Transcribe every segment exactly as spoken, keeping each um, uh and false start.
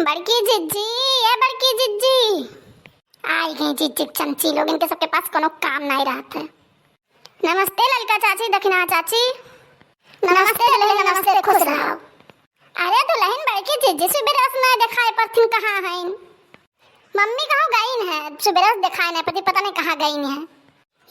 बड़की जिज्जी, ए बड़की जिज्जी। आई गई जिज्जी के चमची लोग, इनके सबके पास कोनो काम नाहीं रहत है। नमस्ते ललका चाची, दखिनहा चाची। नमस्ते दुलहिन, नमस्ते, खुश रहो। अरे दुलहिन, बड़की जिज्जी सुबेरे से नाहीं देखाई परथिन, कहाँ हईन? मम्मी कहूँ गईन है, सुबेरे से देखाई नाहीं परती, पता नाहीं कहाँ गईन है।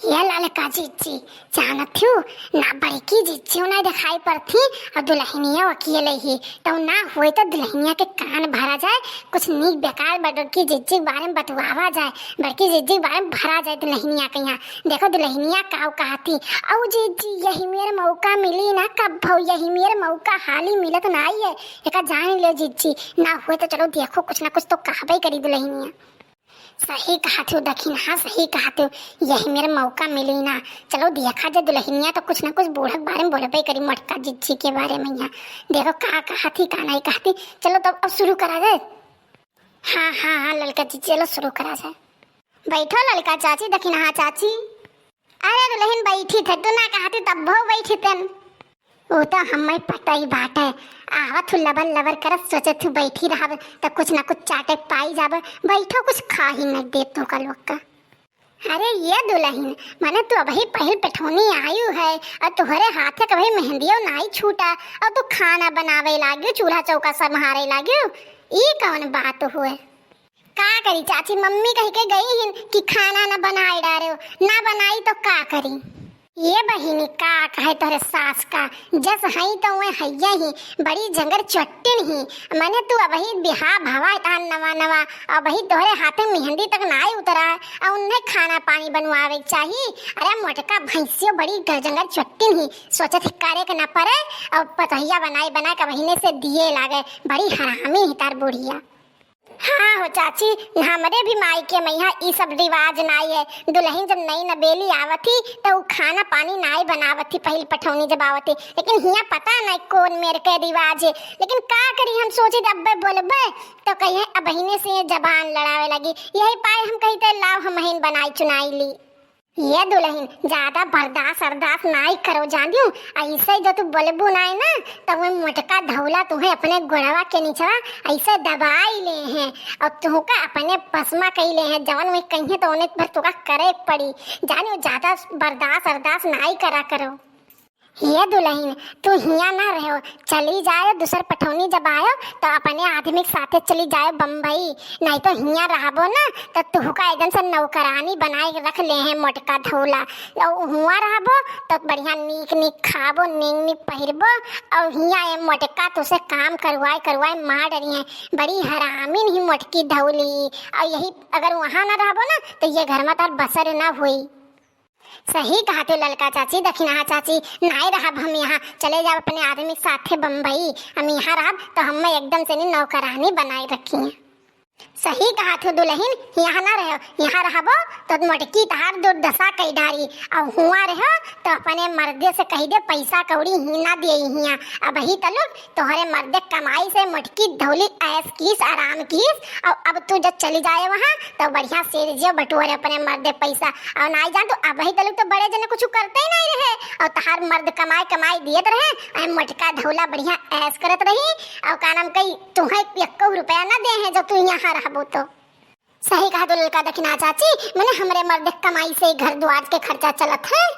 ये ललका जिज्जी, जानत हू ना, बड़की जिज्जी नाहीं देखाई परती, और दुलहिनिया अकेले ही, तो ना होए तो दुलहिनिया के कान भरा जाए, कुछ नीक बेकार बड़की जिज्जी के बारे में बतुआवा जाए, बड़की जिज्जी के बारे में भरा जाए दुलहिनिया के यहाँ। देखो दुलहिनिया काउ कहती, "औ जिज्जी, यही मेर मौका मिली ना कब्बो, यही मेर मौका हाली मिलत नाई है, एका जान ले जिज्जी, ना होए तो चलो देखो कुछ ना कुछ तो कहबे करी दुलहिनिया।" सही कहत हो दखिनहा, सही कहत हो, यही मेर मौका मिली ना, चलो देखा जाए दुलहिनिया तो कुछ ना कुछ बूढ़ा के बारे में बोलबे करी, मोटका जिज्जी के बारे में यहाँ। देखो का कहती, का नाहीं कहती, चलो तब अब शुरू करा जाए। हाँ, हाँ, हाँ, ललका जी, चलो शुरू करा जाए। बैठो ललका चाची, दखिनहा चाची। अरे दुलहिन बैठी थे, तू ना कहती तब्बो बैठी तेन। वो तो हमें पता ही बाटे, आवत हूँ लबर लबर करत, सोचत हूँ बैठी रहब तो कुछ ना कुछ चाटे पाई जाब, बैठो कुछ खा ही न दे तू का लोग का। अरे ये दुलहिन, मने तू अबही पहिल पेठौनी आयु है और तुहरे हाथे कभी मेहंदियो नाई छूटा और तू खाना बनावे लाग्यो, चूल्हा चौका संभारे लाग्यो, ई कौन बात हुए? का करी चाची, मम्मी कह के गई हिन कि खाना ना बनाए डारे, ना बनाई तो का करी? ये बहिनी का कहे तोहरे सास का, जस हई तो वे हइया ही, बड़ी जंगर चट्टिन ही। मने तू अबही बिहा भवा तान नवा नवा, अबही तोहरे हाथे मेहंदी तक नाई उतरा, और उन्हें खाना पानी बनवावे के चाही। अरे मोटका भैंसियो बड़ी ग-, जंगर चट्टिन ही, सोचत ही करे के न परे, और पतहिया बनाई बनाई के बहिने से दिए लागे, बड़ी हरामी ही तार बुढ़िया। हाँ हो चाची, हमरे भी माई के मइहाँ ई सब रिवाज नाई है। दुलहिन जब नई नबेली आवत ही, त उ खाना पानी नाई बनावत ही, पहिल पठौनी जब आवत ही। लेकिन हियाँ पता नाई कौन मेर के रिवाज है। लेकिन का करी, हम सोची अब्बे बोलबे, तो कहिए अबहिने से ये जबान लड़ावे लगी। यही पाए हम कही, "ते लाओ, हमहिन बनाई चुनाई ली।" ये दुलहिन, ज्यादा बर्दाश्त अरदाश्त नाई करो जानियो। ऐसे जो तू बोलबू नाई ना, तब वो मोटका धौला तुहे अपने गोड़वा के निचवा ऐसे दबाई ले हैं और तुहका अपने बस मा कई ले हैं। जवन वे कहिए तो उन्हें भर तुका करे पड़ी। जानियो, ज्यादा बर्दाश्त अरदाश्त नाई करा करो। ये दुलहिन, तू हियाँ ना रहो, चली जायो, दूसर पठौनी जब आयो, तो अपने आदमी के साथे चली जायो बम्बई, नहीं तो हियाँ रहबो ना, तो तुहका एकदम से नौकरानी बनाए के रख ले हैं मोटका धौला। और हुआँ रहबो, तो बढ़िया नीक नीक खाबो, नीक नीक पहिरबो, और हियाँ ये मोटका तुसे काम करवाए करवाए मार डरी हैं, बड़ी हरामी नहीं मोटकी धौली। और यही अगर वहाँ ना रहबो ना, तो ये घर में तार बसर ना हुई। सही कहत हो ललका चाची, दखिनहा चाची, नाई रहब हम यहाँ, चले जाब अपने आदमी के साथे बम्बई। हम यहाँ रहब तो हमें एकदम से नी नौकरानी बनाए रखी हैं। सही कहत हो दुलहिन, यहाँ ना रहो, यहाँ रहबो तो मोटकी तहार दुर्दशा कई डारी, और हुआँ रहो तो अपने मर्दे से कही दे पैसा कौड़ी ही ना दे हियाँ। अबही तलुक तोहरे मर्दे कमाई से मोटकी धौली ऐश कीस, आराम कीस, और अब तू जब चली जाए वहाँ, तो बढ़िया से जियो, बटोरे अपने मर्दे पैसा। और नाई जान, तू अबही तलुक तो बड़े जने कुछ करते ही नाई रहे, और तहार मर्द कमाई कमाई दियत रहे, ऐ मोटका धौला बढ़िया ऐश करत रही, और का नाम कही, तुहे एक्को रुपया ना दे हैं, जब तू यहाँ रहबो तो। सही कहा तू ललका दखिनहा चाची, मने हमरे मर्द कमाई से घर दुआर के खर्चा चलत है।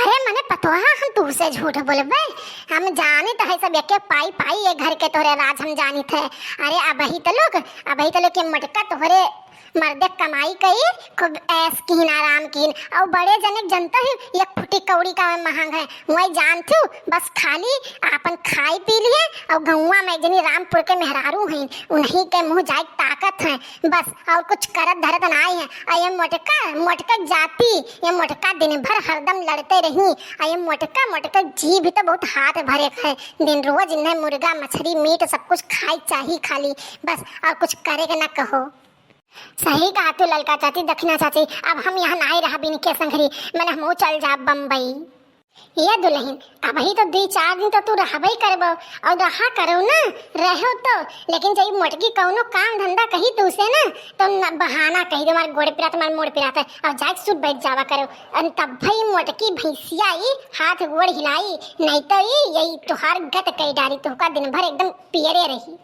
अरे मने पतोहा, हम तुहसे झूठ बोलबे? हम जानित है सब एके पाई पाई, ये घर के तोहरे राज हम जानित है। अरे अबही तलुक, अबही तलुक ये मोटका तोहरे मर्दे कमाई कई, खूब ऐश कीन, आराम कीन, और बड़े जने जनता ही एक फुटी कौड़ी का महंग है, वही जानत हूँ, बस खाली आपन खाई पी लिए, और गौवा में जनी रामपुर के मेहरारू हैं, उन्हीं के मुँह जाए ताकत है, बस और कुछ करत धरत नाई है। आ ये मोटका, मोटका जाति, ये मोटका दिन भर हरदम लड़ते रही। आ ये मोटका, मोटका जी भी तो बहुत हाथ भरे है, दिन रोज इन्हें मुर्गा, मछली, मीट सब कुछ खाए चाही खाली, बस और कुछ करे के ना कहो। सही कहा तू ललका चाची, दखिनहा चाची, अब हम यहाँ नाई रहब इनके संघरी, मने हमहू चल जाब बम्बई। ये दुलहिन, अबही तो दुई चार दिन तो तू रहबे करबो, और रहा करो ना, रहो तो, लेकिन जब मोटकी कौनो काम धंधा कही तू से ना, तो न, बहाना कही दे, "हमार गोड़ पिरात, हमार मोड़ पिरात है," और जाके सुत बैठ जावा करो। अन तब भाई मोटकी भैंसिया ई हाथ गोड़ हिलाई, नहीं तो ई यही तुहार गत कई डारी, तुहका दिन भर एकदम पियरे रही।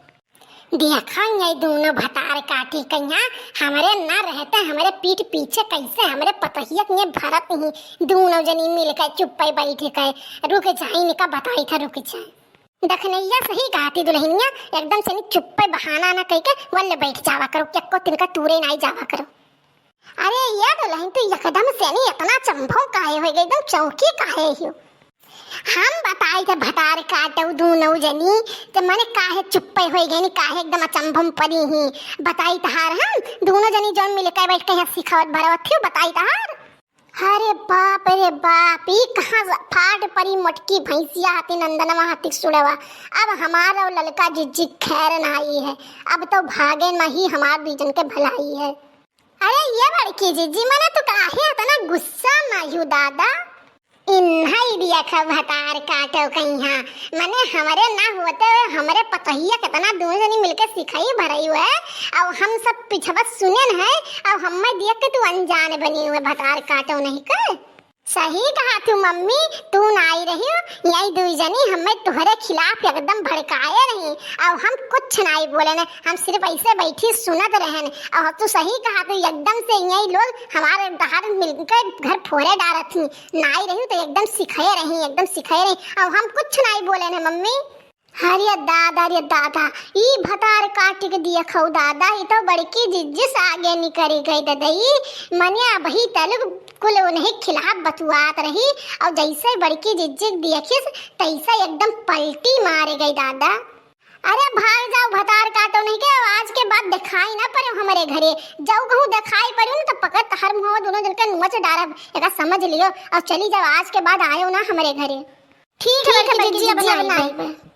देखा, ये दूनो भतार काटी कहिया, हमरे ना रहते, हमरे पीठ पीछे कैसे हमरे पतोहिया के भरत ही। दूनो जनी मिलके चुप्पे बैठ के, रुक जा, इनका बताई था, रुक जा। दखनैया सही कहती दुल्हनिया, एकदम से नी चुप्पे बहाना ना कह के वल्ले बैठ जावा करो, केको तिनका तूरे नाई जावा करो। अरे ये दुल्हन, तू एकदम से नी इतना चंभो काहे हो गई, एकदम चौकी काहे हो? हम बताई थे भतार काटो दूनो जनी, ते मने काहे चुप्पे हो गई नी, काहे एकदम अचंभो में पड़ी ही? बताई तहार हम दूनो जनी जौन मिलके बैठ के यहाँ सिखावत भरवत थी, बताई तहार। अरे बाप रे बाप, ई कहाँ ज-, फाट परी मोटकी भैंसिया हाथी नंदनवा हाथी सुड़वा। अब हमार और ललका जिज्जी खैर नाई है, अब तो भागे मा ही हमार दुई जन के भलाई है। अरे ये बड़की जिज्जी, मने तू काहे इतना गुस्सा मा यू दादा? इन्हई दिया खा भतार काटो कहिया, मने हमरे ना होते हुए हमरे पतोहिया कितना दूनो जनी मिलके सिखाई भरई हुए, और हम सब पिछवा सुनेन है, और हमें देख के तू अनजान बनी हुए भतार काटो नहीं कर। सही कहा तू मम्मी, तू नाई रही हो, यही दुई जनी हमें तुहरे खिलाफ एकदम भड़काए रही, और हम कुछ नाई बोले न, हम सिर्फ ऐसे बैठी सुनत रहन। और तू सही कहा तू, एकदम से यही लोग हमारे बाहर मिलके घर फोड़े डारत ही, नाई रही तो एकदम सिखाए रही, एकदम सिखाए रही, और हम कुछ नाई बोले न मम्मी। अरे दादा, अरे दादा, ई भतार काटी के दिया खाऊ दादा, ई तो बड़की जिज्जी से आगे निकरी गई ददई। मने अबही तलक कुल उन्हीं खिलाफ बतुआत रही, और जैसे बड़की जिज्जी के देखिस, तैसे एकदम पलटी मारे गई दादा। अरे भाग जाओ भतार काटो नहीं के, आज के बाद दिखाई ना पड़े हमरे घरे। जाओ कहूँ दिखाई पड़े ना तो पकड़ तहर मुँह दूनो जन के नोच डारब, एका समझ लियो। और चली जाओ, आज के बाद आयो ना हमरे घरे। ठीक है, ठीक है, बड़की जिज्जी, अब ना आइबे।